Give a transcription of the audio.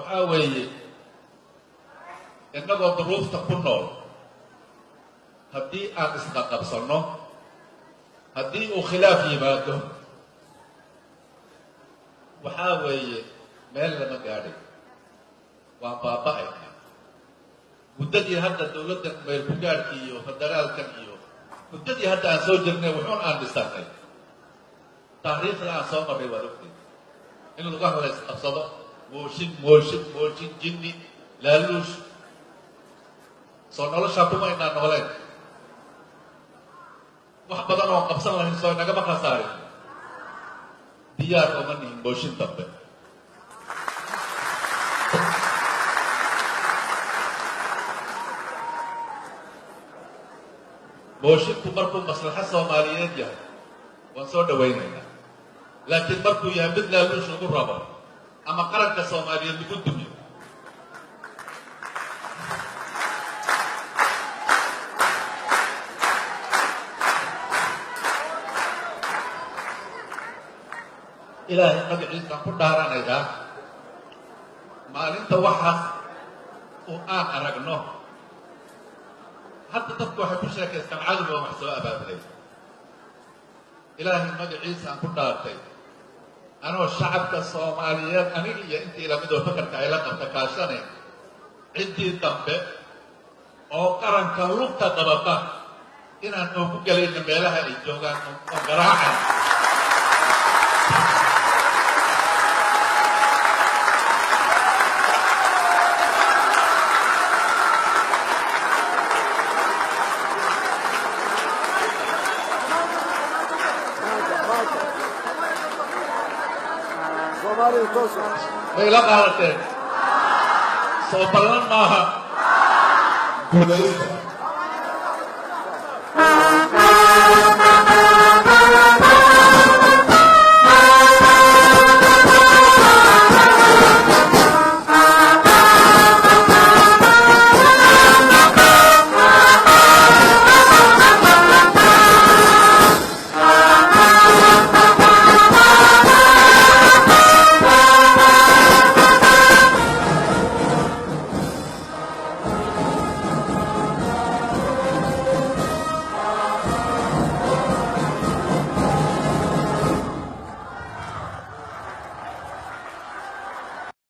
Waxaa weeye, innagoo duruufta ku nool, haddii aan isqaqabsanno, haddii uu khilaaf yimaado, waxaa weeye meel lama gaadhay, waan baaba'aynaa. Muddadii hadda dawladdan meel ku gaadhki iyo federaalkan iyo muddadii hadda aan soo jirnay, wuxuun aan dhisanay, taariikhda aan soo marray waad ogteed in lugaha la isqabsado, mooshin, mooshin, mooshin, jinni, laaluush. Soo noloshaa kuma inaan nooleen wax badan oon qabsan lahayn, soo inagama khasaarin. Diyaar oma nihin mooshin dambe. Moshinku markuu maslaxo Soomaaliyeed yahay waan soo dhawaynaynaa, laakiin markuu yahay mid laaluush lagu rabo ama qaranka Soomaaliyeed lagu dumiyo, Ilaahay magaciisaan ku dhaaranayaa, maalinta waxaas uu aan aragno. Hadda dadku waxay ku sheekaystaan cadowga wax soo abaabulay. Ilaahay magaciisaan ku dhaartay, anoo shacabka Soomaaliyeed, aniga iyo intii lamidoo fakarka ay la qabta kaashanay, ciddii dambe oo qaranka lugta qabata inaan oogu gelayna meelaha ay joogaan oo garaacan. May ila qaadateen? Soo ballan maaha? Guulaysta.